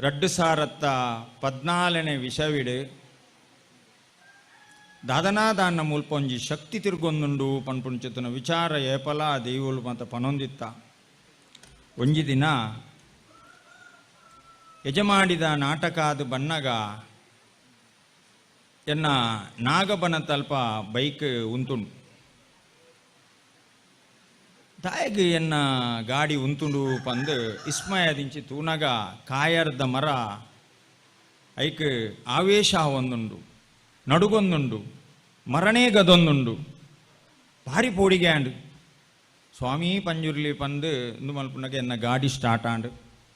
2014ನೇ ವಿಷವಿಡು ದಾದನಾದಾನ್ನ ಮುಲ್ಪೊಂಜಿ ಶಕ್ತಿ ತಿರ್ಗೊಂದುಂಡು ಪನ್ಪುಂಚಿತ್ತನ ವಿಚಾರ ಏಪಲ ದೈವಲು ಮಾತ ಪನೊಂದಿತ್ತ. ಒಂಜಿ ದಿನ ಯಜಮಾಡಿದ ನಾಟಕ ಅದು ಬನ್ನಗ ಎನ್ನ ನಾಗಬನ ತಲ್ಪ ಬೈಕ್ ಉಂತುಂಡು. ತಾಯಿಗೆ ಎನ್ನ ಗಾಡಿ ಉಂತುಂಡು ಪಂದು ಇಸ್ಮಯದಿಂಚಿ ತೂನಗ ಕಾಯರ್ದ ಮರ ಐಕ್ ಆವೇಶ ಒಂದುಂಡು, ನಡುಗೊಂದುಂಡು, ಮರಣೇ ಗದೊಂದುಂಡು, ಭಾರಿ ಪೋಡಿಗೆ ಆಂಡು. ಸ್ವಾಮಿ ಪಂಜುರ್ಲಿ ಪಂದು ಇಂದು ಮಲ್ಪುನಗ ಎನ್ನ ಗಾಡಿ ಸ್ಟಾರ್ಟ್ ಆಂಡು.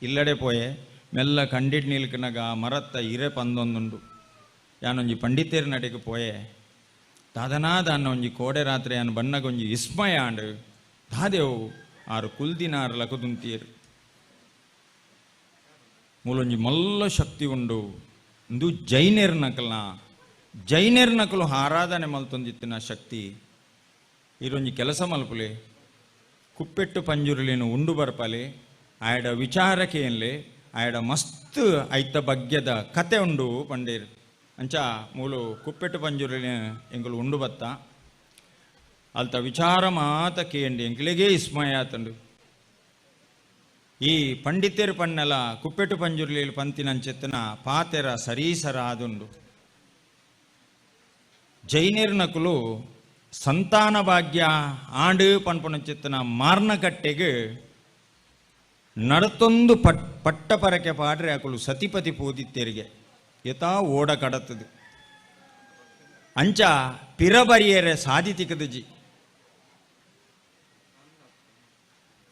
ಇಲ್ಲಡೆ ಪೋಯೆ ಮೆಲ್ಲ ಕಂಡಿಡ್ ನಿಲ್ಕನಗ ಮರತ್ತ ಇರೆ ಪಂದೊಂದುಂಡು. ಯಾನೊಂಜಿ ಪಂಡಿತೇರ್ ನಡೆಗೆ ಪೋಯೆ. ದಾದನಾ ದಾನ್ನ ಒಂಜಿ ಕೋಡೆ ರಾತ್ರಿ ಯಾನ್ ಬನ್ನಗೊಂಜಿ ವಿಸ್ಮಯ ಆಂಡು. ದಾದೇವು ಆರು ಕುಲ್ದಿನಾರ್ ಲಕುದುಂತೀರ್ ಮೂಲೊಂಜಿ ಮಲ್ಲ ಶಕ್ತಿ ಉಂಡು. ಇಂದು ಜೈನೆರ್ ನಕಲ್ನ ಜೈನೆರ್ ನಕಲು ಆರಾಧನೆ ಮಲ್ತೊಂದಿತ್ತಿನ ಶಕ್ತಿ. ಇರೊಂಜಿ ಕೆಲಸ ಮಲ್ಪುಲೆ, ಕುಪ್ಪೆಟ್ಟು ಪಂಜುರುಲಿನ ಉಂಡು ಬರ್ಪಲೆ, ಆಯಡ ವಿಚಾರಕ್ಕೆ ಏನ್ಲೆ ಆಯಡ ಮಸ್ತ್ ಐತ ಬಗ್ಗೆದ ಕತೆ ಉಂಡು ಪಂಡೇರು. ಅಂಚ ಮೂಲು ಕುಪ್ಪೆಟ್ಟು ಪಂಜುರುಲಿನ ಎಂಕುಲು ಉಂಡು ಬತ್ತ ಅಲ್ತ ವಿಚಾರ ಮಾತ ಕೇಂಡಿ ಎಂಕ್ಲೆಗೇ ವಿಸ್ಮಯ ಆತಂಡು. ಈ ಪಂಡಿತೇರು ಪಣ್ಣಲ ಕುಪ್ಪೆಟ್ಟು ಪಂಜುರ್ಲಿ ಪಂತಿನಂಚೆತ್ತನ ಪಾತೆರ ಸರೀಸರ ಆದುಂಡು. ಜೈನೆರ್ನಕುಲು ಸಂತಾನ ಭಾಗ್ಯ ಆಂಡು ಪನ್ಪುನಂಚೆತ್ತನ ಮಾರ್ನಕಟ್ಟೆಗೆ ನಡತೊಂದು ಪಟ್ಟ ಪರಕೆ ಪಾಡ್ರೆ ಅಕುಲು ಸತಿಪತಿ ಪೋದಿತ್ತೆರಿಗೆ ಯಥಾ ಓಡ ಕಡತದು. ಅಂಚ ಪಿರಬರಿಯರೆ ಸಾದಿ ತಿಕ್ಕದುಜಿ.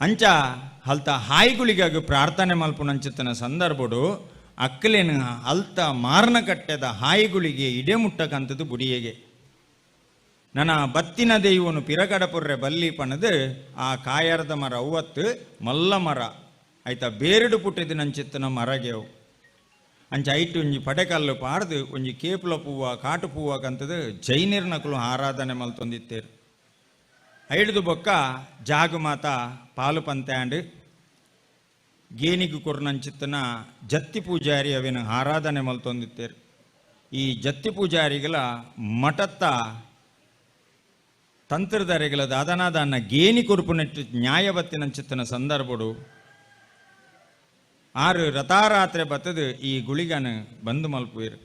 ಅಂಚ ಅಲ್ತ ಹಾಯಿಗುಳಿಗಾಗಿ ಪ್ರಾರ್ಥನೆ ಮಲ್ಪುನಂಚಿತ್ತನ ಸಂದರ್ಭಡು ಅಕ್ಕಲೇನು ಅಲ್ತ ಮಾರ್ನ ಕಟ್ಟೆದ ಹಾಯಿಗುಳಿಗೆ ಇಡೆ ಮುಟ್ಟಕಂತದ್ದು ಬುಡಿಯೆಗೆ. ನನ್ನ ಬತ್ತಿನ ದೈವನು ಪಿರಗಡಪುರ್ರೆ ಬಲ್ಲಿ ಪಣದು ಆ ಕಾಯರದ ಮರ ಅವ್ವತ್ತು ಮಲ್ಲ ಮರ ಆಯ್ತಾ ಬೇರಡು ಪುಟ್ಟಿದ ನಂಚಿತ್ತನ ಮರಗೆವು. ಅಂಚ ಐಟು ಒಂಜಿ ಪಡೆಕಲ್ಲು ಪಾಡ್ದು ಒಂಜಿ ಕೇಪುಲ ಪೂವ ಕಾಟು ಪೂವ ಕಂತದ್ದು ಜೈನಿರ್ನಕುಲು ಆರಾಧನೆ ಮಲ್ತೊಂದಿತ್ತೇರು. ಐಡ್ದು ಬೊಕ್ಕ ಜಾಗು ಮಾತ ಪಾಲು ಪಂತ್ಯಾಂಡು ಗೇನಿಗು ಕೊರ್ನಂಚಿತ್ತನ ಜತ್ತಿ ಪೂಜಾರಿ ಅವೇನು ಆರಾಧನೆ ಮಲ್ತೊಂದಿತ್ತೇರು. ಈ ಜತ್ತಿ ಪೂಜಾರಿಗಳ ಮಠತ್ತ ತಂತ್ರಧಾರಿಗಳ ದಾದನಾದಾನ ಗೇಣಿ ಕೊರುಪುನೆಟ್ಟು ನ್ಯಾಯಬತ್ತಿನಂಚಿತ್ತನ ಸಂದರ್ಭಡು ಆರು ರಥಾರಾತ್ರೆ ಬತ್ತದು ಈ ಗುಳಿಗನು ಬಂದು ಮಲ್ಪುವಿರು.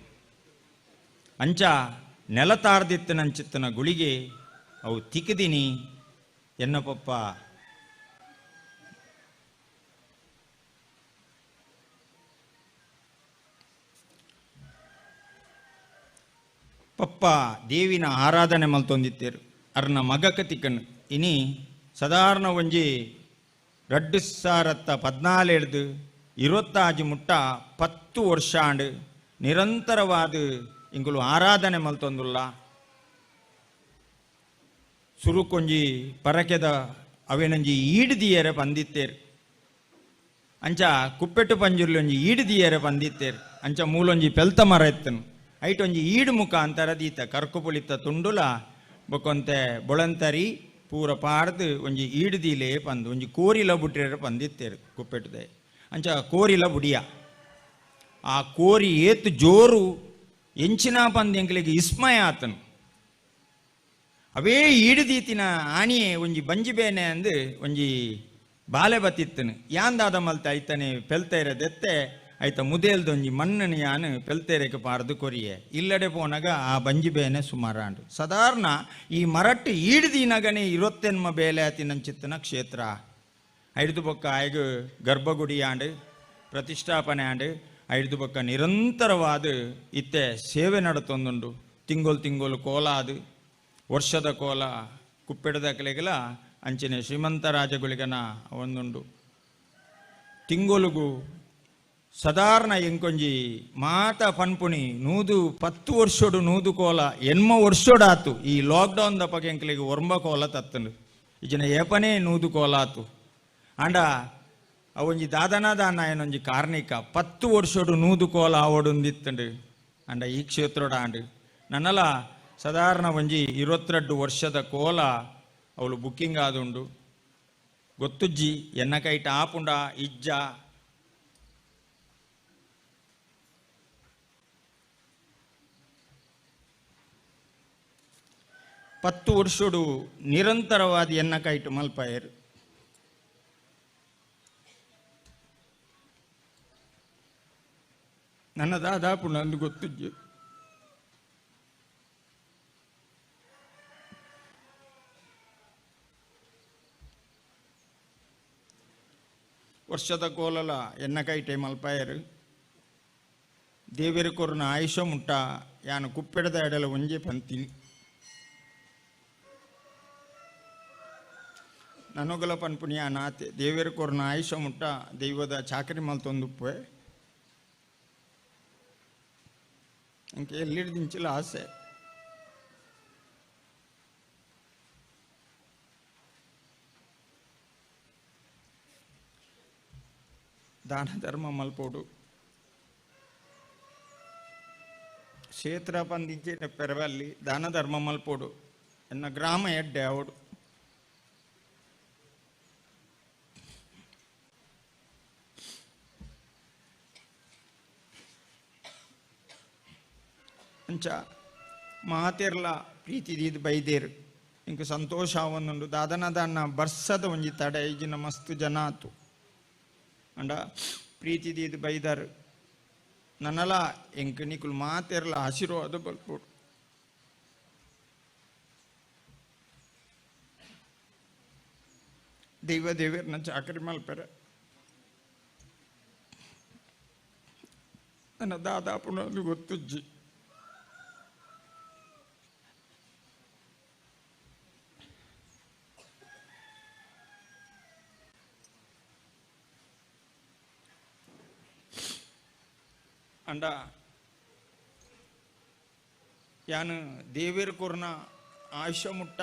ಅಂಚ ನೆಲತಾರ್ದಿತ್ತನಂಚಿತ್ತನ ಗುಳಿಗೆ ಅವು ತಿಕ್ಕದಿನಿ ಎನ್ನ ಪಪ್ಪ ಪಪ್ಪ ದೇವಿನ ಆರಾಧನೆ ಮಲ್ತೊಂದಿತ್ತೇರು. ಅರ್ನ ಮಗಕ ತಿಕ್ಕನು ಇನಿ ಸಾಧಾರಣ ಒಂಜಿ ರಡ್ಡು ಸಾರತ್ತ ಪದ್ನಾಲೇಡ್ದು ಇರುವತ್ತಾಜಿ ಮುಟ್ಟ 10 ವರ್ಷ ಆಂಡು ನಿರಂತರವಾದ ಇಂಗುಲು ಆರಾಧನೆ ಮಲ್ತೊಂದುಲ್ಲ. ಸುರುಕೊಂಜಿ ಪರಕೆದ ಅವೇನಂಜಿ ಈಡ್ದಿಯರೆ ಪಂದಿತ್ತೇರು. ಅಂಚ ಕುಪ್ಪೆಟ್ಟು ಪಂಜುರ್ಲಿ ಒಂಜಿ ಈಡ್ದಿಯರೆ ಪಂದಿತ್ತೇರು. ಅಂಚ ಮೂಲೊಂಜಿ ಪೆಲ್ತ ಮರ ಎತ್ತನು ಐಟೊಂಜಿ ಈಡು ಮುಖಾಂತರ ದೀತ ಕರ್ಕು ಪುಳಿತ ತುಂಡುಲ ಬೊಕೊಂತೆ ಬೊಳಂತರಿ ಪೂರ ಪಾಡ್ದು ಒಂಜಿ ಈಡ್ದಿಲೇ ಪಂದು ಒಂಜಿ ಕೋರಿಲ ಬುಟ್ಟಿರ ಪಂದಿತ್ತೇರು ಕುಪ್ಪೆಟ್ಟದೆ. ಅಂಚ ಕೋರಿಲ ಬುಡಿಯ ಆ ಕೋರಿ ಏತು ಜೋರು ಎಂಚಿನ ಪಂದ್ ಎಂಕ್ಲೆಗ್ ವಿಸ್ಮಯ ಆತನು. ಅವೇ ಈಡುದೀತಿನ ಆಣಿಯೇ ಒಂಜಿ ಬಂಜಿ ಬೇನೆ ಅಂದು ಒಂಜಿ ಬಾಲೆ ಬತ್ತಿತ್ತನು. ಯಾಂದಾದ ಮಲ್ತೆ ಐತನೆ ಪೆಲ್ತೇರೆ ದೆತ್ತೆ ಐತ ಮುದೇಲ್ದ ಒಂಜಿ ಮಣ್ಣನು ಯಾನು ಪೆಲ್ತೇರೆಗೆ ಪಾರ್ದು ಕೊರಿಯೆ. ಇಲ್ಲಡೆ ಪೋನಾಗ ಆ ಬಂಜಿ ಬೇನೆ ಸುಮಾರಾಂಡು. ಸಾಧಾರಣ ಈ ಮರಟ್ಟು ಈಡ್ದಿನಗನೆ ಇರೊತ್ತೆನ್ಮ ಬೇಲೆ ಆತಿನಂಚಿತ್ತನ ಕ್ಷೇತ್ರ. ಐದು ಬೊಕ್ಕ ಆಯ್ಗು ಗರ್ಭಗುಡಿ ಆಂಡು ಪ್ರತಿಷ್ಠಾಪನೆ ಆಂಡು. ಐದು ಬೊಕ್ಕ ನಿರಂತರವಾದ ಇತ್ತೆ ಸೇವೆ ನಡತೊಂದುಂಡು. ತಿಂಗೊಲು ತಿಂಗೊಲು ಕೋಲ ಅದು ವರ್ಷದ ಕೋಲ ಕುಪ್ಪೆಡದ ಕಲೆಗಲ ಅಂಚನೆ ಶ್ರೀಮಂತ ರಾಜಗುಳಿಗನ ಒಂದುಂಡು. ತಿಂಗೊಲುಗು ಸಾಧಾರಣ ಎಂಕೊಂಜಿ ಮಾತ ಪನ್ಪುಣಿ ನೂದು 10 ವರ್ಷೋಡು ನೂದು ಕೋಲ ಎನ್ಮ ವರ್ಷೋಡಾತು. ಈ ಲಾಕ್ಡೌನ್ ದಪಗೆ ಎಂಕ್ಲಿಗೆ ಒರ್ಂಬ ಕೋಲ ತತ್ತಂಡು ಇಜಿನ ಏಪನೇ ನೂದು ಕೋಲ ಆತು. ಆಂಡ ಅವೊಂಜಿ ದಾದನ ಏನೊಂಜಿ ಕಾರ್ಣಿಕ 10 ವರ್ಷೋಡು ನೂದು ಕೋಲ ಆವೊಡೊಂದಿತ್ತಂಡು. ಅಂಡ ಈ ಕ್ಷೇತ್ರೋಡ ಆಂಡು ನನ್ನಲ ಸಾಧಾರಣ ಒಂಜಿ 22 ವರ್ಷದ ಕೋಲ ಅವಳು ಬುಕ್ಕಿಂಗ್ ಆದುಂಡು. ಗೊತ್ತುಜ್ಜಿ ಎನ್ನ ಕೈಟ ಆಪುಂಡ ಇಜ್ಜ 10 ವರ್ಷಡು ನಿರಂತರವಾದ ಎನ್ನ ಕೈಟು ಮಲ್ಪಾಯರು. ನನ್ನ ದಾದಾಪು ನಂದು ಗೊತ್ತಿಜ್ಜು. ವರ್ಷದ ಕೋಲಲ ಎನ್ನ ಕೈಟೆ ಮಲ್ಪಾಯರು. ದೇವೇರು ಕೊರ್ನ ಆಯುಷ ಮುಟ್ಟ ಯಾನು ಕುಪ್ಪೆಡದ ಎಡಲ ಒಂಜೆ ಪಂತೀನಿ. ನನೊಗಲ ಪನ್ಪುನಿ ನಾತೆ ದೇವೇರು ಕೊರ್ನ ಆಯುಷ ಮುಟ್ಟ ದೈವದ ಚಾಕರಿ ಮಲ್ತೊಂದುಪ್ಪೆ. ಅಂಕೆ ಎಲ್ಲಿಡ್ದಿಂಚಿಲ್ಲ ಆಸೆ. ದಾನ ಧರ್ಮ ಮಲ್ಪೋಡು ಕ್ಷೇತ್ರ ಪಂದಿಂಚೆ ಪೆರವಲ್ಲಿ ದಾನ ಧರ್ಮ ಮಲ್ಪೋಡು ಎನ್ನ ಗ್ರಾಮ ಎಡ್ಡೆ ಅವಡು. ಅಂಚ ಮಾತೆರ್ಲ ಪ್ರೀತಿ ದೀದ್ ಬೈದೇರು ಇಂಕ ಸಂತೋಷ ಒಂದುಂಡು. ದಾದನ ದಾನ ಬರ್ಸದ ಒಂಜಿ ತಡೆ ಈಜಿನ ಮಸ್ತ್ ಜನ ಆತು ಅಂಡ ಪ್ರೀತಿ ದೀದ್ ಬೈದಾರು. ನನ್ನಲ ಎಂಕ್ ನಿಕುಲು ಮಾತೆರ್ಲ ಆಶೀರ್ವಾದ ಬಲ್ಪೋಡು. ದೈವ ದೇವೇರ್ನ ಚಾಕರಿ ಮಲ್ಪೆರೆ ನನ್ನ ದಾದಾಪುನ ಗೊತ್ತುಜ್ಜಿ. ಅಂಡ ಯಾನು ದೇವೇರು ಕೊರ್ನ ಆಯುಷ್ಯ ಮುಟ್ಟ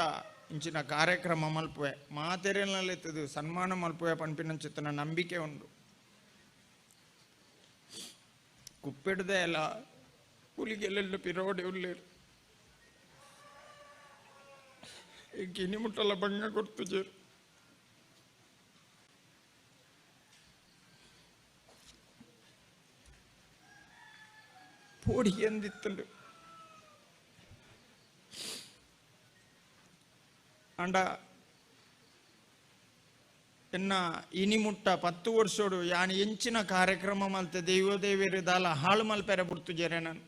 ಇಂಚಿನ ಕಾರ್ಯಕ್ರಮ ಮಲ್ಪುವೆ ಮಾತೆರೆನಲ್ಲಿತ್ತದು ಸನ್ಮಾನ ಮಲ್ಪುವೆ ಪನ್ಪಿನಂಚಿತ್ತನ ನಂಬಿಕೆ ಉಂಡು. ಕುಪ್ಪೆಡ್ದೆ ಅಲ್ಲ ಹುಲಿಗೆಲ್ಲೆಲ್ಲ ಪಿರೋಡೆ ಉಳ್ಳೇರು ಗಿನಿ ಮುಟ್ಟಲ್ಲ ಬಂಗ ಕೊಡ್ತು. ಪೋಡಿ ಎಂದಿತ್ತಂಡು ಅಂಡ ಎನ್ನ ಇನಿ ಮುಟ್ಟ 10 ವರ್ಷೋಡು ಯಾನ್ ಎಂಚಿನ ಕಾರ್ಯಕ್ರಮ ಮಲ್ತೆ ದೈವ ದೇವೇರು ದಾಲ ಹಾಳು ಮಲ್ಪೆರೆ ಬುಡ್ತು ಜೇರೆ. ನಾನು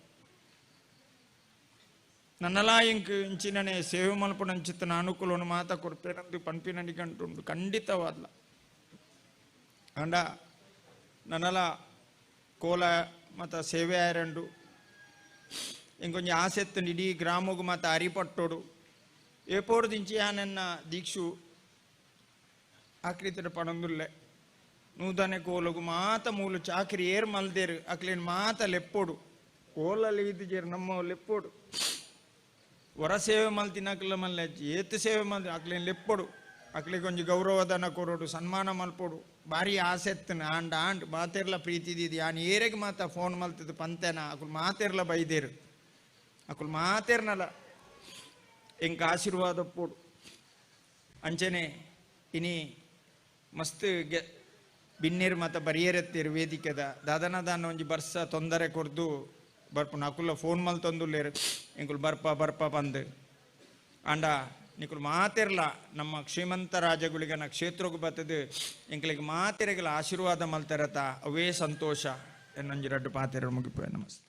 ನನ್ನಲಾ ಎಂಕ್ ಇಂಚಿನನೆ ಸೇವೆ ಮಲ್ಪುನಂಚಿತ್ತನ ಅನುಕೂಲವನ್ನು ಮಾತ ಕೊರ್ಪೇನಂದು ಪನ್ಪಿನಡಿ ಗಂಟುಂಡು ಖಂಡಿತವಾದ್ಲ. ಅಂಡ ನನ್ನಲ ಕೋಲ ಮತ ಸೇವೆ ಆಯರಂಡು ಇಂಕೊಂಜಿ ಆಸೆತ್ತು ಇಡೀ ಗ್ರಾಮಗೂ ಮಾತ ಅರಿಪಟ್ಟೋಡು ಏಪೋಡು ದಿಂಚಿ ಯಾನೆನ್ನ ದೀಕ್ಷು ಆಕೃತಿರ ಪಡೊಂದುಲ್ಲೆ ನೂದನೆ ಕೋಲಗು ಮಾತ ಮೂಲು ಚಾಕ್ರಿ ಏರ್ ಮಲ್ದೇರು ಅಕ್ಲೇನು ಮಾತ ಲೆಪ್ಪೋಡು ಕೋಲಲ್ಲಿ ಇದ್ದಿಜೇರು ನಮ್ಮ ಲೆಪ್ಪೋಡು ಹೊರ ಸೇವೆ ಮಲ್ತಿನಕ್ಲ ಮಲ್ಲೆ ಏತ್ ಸೇವೆ ಮಲ್ ಅಕ್ಲೇನು ಲೆಪ್ಪೋಡು ಅಕ್ಲಿಗೆ ಒಂಜಿ ಗೌರವಧನ ಕೊರೋಡು ಸನ್ಮಾನ ಮಲ್ಪೋಡು ಭಾರಿ ಆಸೆತ್ತನ ಆಂಡ ಆಂಡ್ ಮಾತೆರ್ಲ ಪ್ರೀತಿ ದೀದಿ ಆನ್ ಏರೆಗೆ ಮಾತ ಫೋನ್ ಮಲ್ತದ್ದು ಪಂತೆನ ಅಕುಲು ಮಾತೆರ್ಲ ಬೈದೇರು ಅಕುಲು ಮಾತೆರ್ನಲ ಎಂಕ ಆಶೀರ್ವಾದ ಪೋಡು. ಅಂಚನೆ ಇನಿ ಮಸ್ತ್ ಗೆ ಬಿನ್ನೇರು ಮಾತ ಬರಿಯರೆತ್ತೇರು ವೇದಿಕೆದ ದಾದನ ದಾನ ಒಂಜಿ ಬರ್ಸ ತೊಂದರೆ ಕೊರ್ದು ಬರ್ಪುನ ಅಕುಲ ಫೋನ್ ಮಲ್ತೊಂದುಲ್ಲೇರು ಎಂಕುಲು ಬರ್ಪ ಬರ್ಪ ಪಂದು. ಆಂಡ ನಿಕುಲು ಮಾತೆರ್ಲ ನಮ್ಮ ಶ್ರೀಮಂತ ರಾಜಗುಳಿಗನ ಕ್ಷೇತ್ರಕ್ಕೆ ಬತ್ತದು ಎಂಕಲಿಗೆ ಮಾತೆರೆಗಳ ಆಶೀರ್ವಾದ ಮಲ್ತೆರತ ಅವೇ ಸಂತೋಷ ಎನ್ನೊಂಜಿ ರಡ್ಡು ಪಾತೆರ ಮುಗಿಪುವೆ. ನಮಸ್ತೆ.